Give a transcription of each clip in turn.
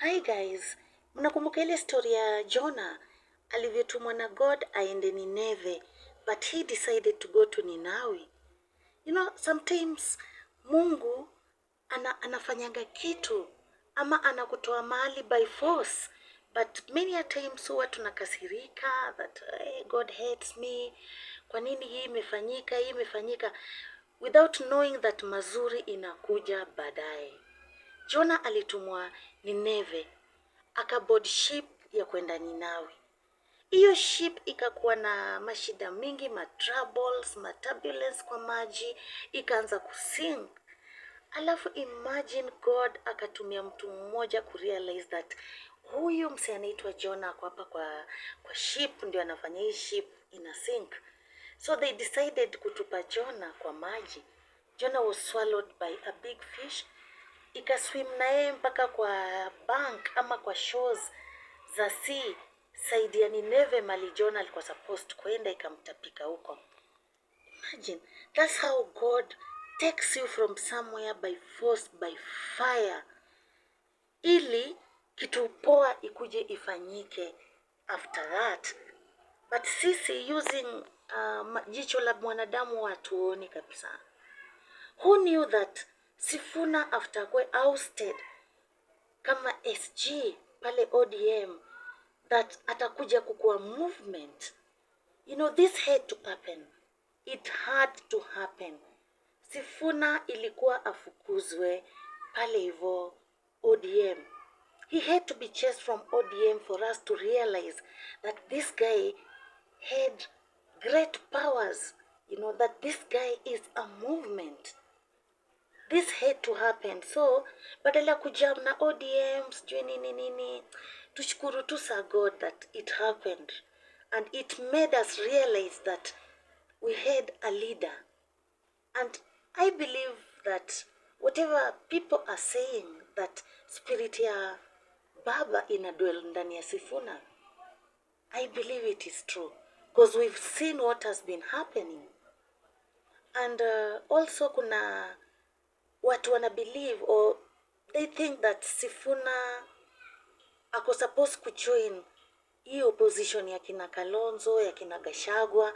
Hi guys, mnakumbuka ile story ya Jonah alivyotumwa na God aende Nineve, but he decided to go to Ninawi. Sometimes Mungu anafanyanga kitu ama anakutoa mahali by force, but many a times huwa tunakasirika that, "Hey, God hates me, kwa nini hii imefanyika, hii imefanyika?" without knowing that mazuri inakuja baadaye. Jonah alitumwa Nineve, akaboard ship ya kwenda Ninawi. Hiyo ship ikakuwa na mashida mingi, ma troubles, ma turbulence kwa maji, ikaanza kusink. Alafu imagine God akatumia mtu mmoja kurealize that huyu mse anaitwa Jonah ako hapa kwa ship, ndio anafanya hii ship ina sink. So they decided kutupa Jonah kwa maji. Jonah was swallowed by a big fish, ikaswim na yeye mpaka kwa bank ama kwa shores za sea side ya Nineve, mahali Jonah alikuwa supposed kwenda, ikamtapika huko. Imagine, that's how God takes you from somewhere by force, by fire, ili kitu poa ikuje ifanyike after that. But sisi using jicho la mwanadamu hatuoni kabisa. Who knew that Sifuna, after kuwe ousted kama SG pale ODM, that atakuja kukua movement? This had to happen. It had to happen. Sifuna ilikuwa afukuzwe pale hivo ODM. He had to be chased from ODM for us to realize that this guy had great powers, that this guy is a movement. This had to happen. So badala ya kujam na ODM, sijui nini nini, tushukuru tu Sir God that it happened and it made us realize that we had a leader. And I believe that whatever people are saying, that spirit ya Baba ina dwell ndani ya Sifuna, I believe it is true because we've seen what has been happening. And also kuna watu wana believe or they think that Sifuna ako supposed kujoin hii opposition ya kina Kalonzo, ya kina Gachagua,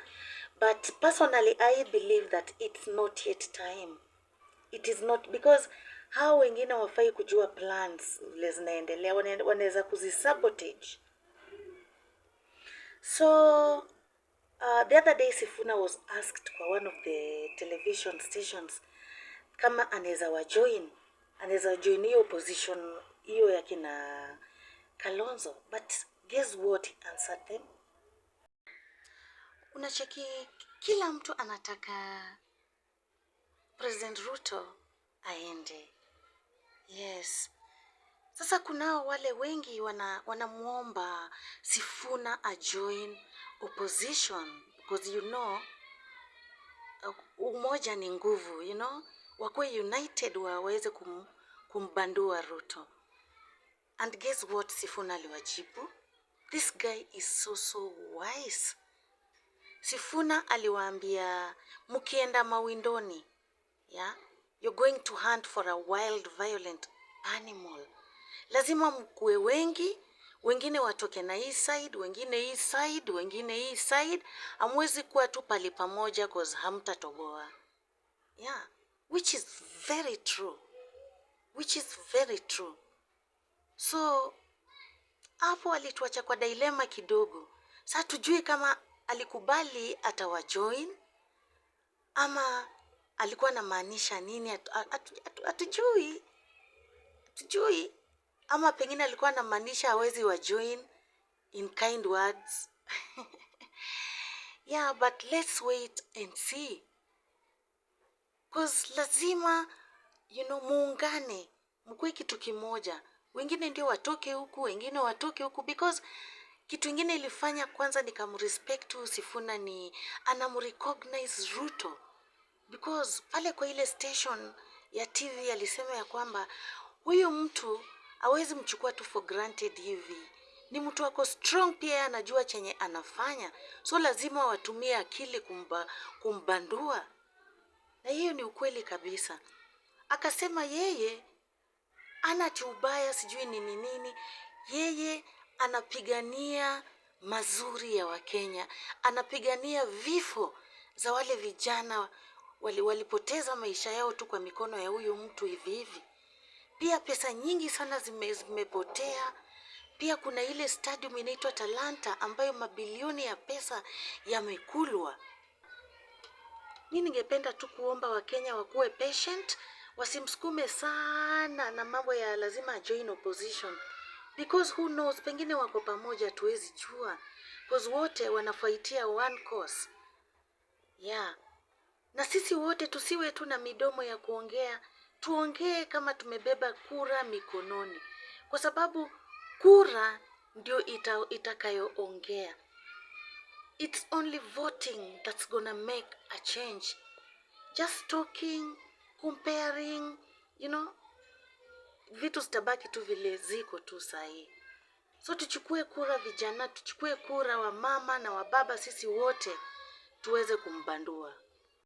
but personally I believe that it's not yet time. It is not, because hao wengine hawafai kujua plans vile zinaendelea, wanaweza kuzisabotage. So the other day Sifuna was asked kwa one of the television stations kama anaweza wajoin, anaweza join hiyo opposition hiyo ya kina Kalonzo, but guess what he answered them? Unacheki kila mtu anataka President Ruto aende. Yes. Sasa kunao wale wengi wanamuomba Sifuna ajoin opposition because umoja ni nguvu, wakuwe united waweze kumbandua Ruto. And guess what Sifuna aliwajibu? This guy is so so wise. Sifuna aliwaambia, "Mkienda mawindoni, yeah, you're going to hunt for a wild violent animal. Lazima mkuwe wengi, wengine watoke na hii side, wengine hii side, wengine hii side. Hamwezi kuwa tu pali pamoja 'cause hamtatoboa." Yeah, which is very true. Which is very true. So hapo alituacha kwa dilemma kidogo. Sasa tujui kama alikubali atawajoin ama alikuwa anamaanisha nini, hatujui, hatujui, ama pengine alikuwa anamaanisha hawezi wajoin in kind words. Yeah, but let's wait and see. 'Cause lazima muungane, mkuwe kitu kimoja. Wengine ndio watoke huku, wengine watoke huku, because kitu ingine ilifanya kwanza nikamrespect huyu Sifuna ni anamrecognize Ruto, because pale kwa ile station ya TV alisema ya kwamba huyu mtu hawezi mchukua tu for granted hivi. Ni mtu ako strong pia, yeye anajua chenye anafanya, so lazima watumie akili kumbandua, na hiyo ni ukweli kabisa. Akasema yeye Ana ati ubaya sijui nini nini. Yeye anapigania mazuri ya Wakenya, anapigania vifo za wale vijana walipoteza maisha yao tu kwa mikono ya huyu mtu hivi hivi. Pia pesa nyingi sana zimepotea. Pia kuna ile stadium inaitwa Talanta ambayo mabilioni ya pesa yamekulwa. Mi ningependa tu kuomba Wakenya wakuwe patient, wasimsukume sana na mambo ya lazima join opposition, because who knows, pengine wako pamoja, tuwezi jua, because wote wanafightia one cause, yeah. Na sisi wote tusiwe tu na midomo ya kuongea, tuongee kama tumebeba kura mikononi, kwa sababu kura ndio itakayoongea. It's only voting that's gonna make a change. Just talking, comparing, vitu zitabaki tu vile ziko tu sahii. So tuchukue kura vijana, tuchukue kura wa mama na wa baba, sisi wote tuweze kumbandua.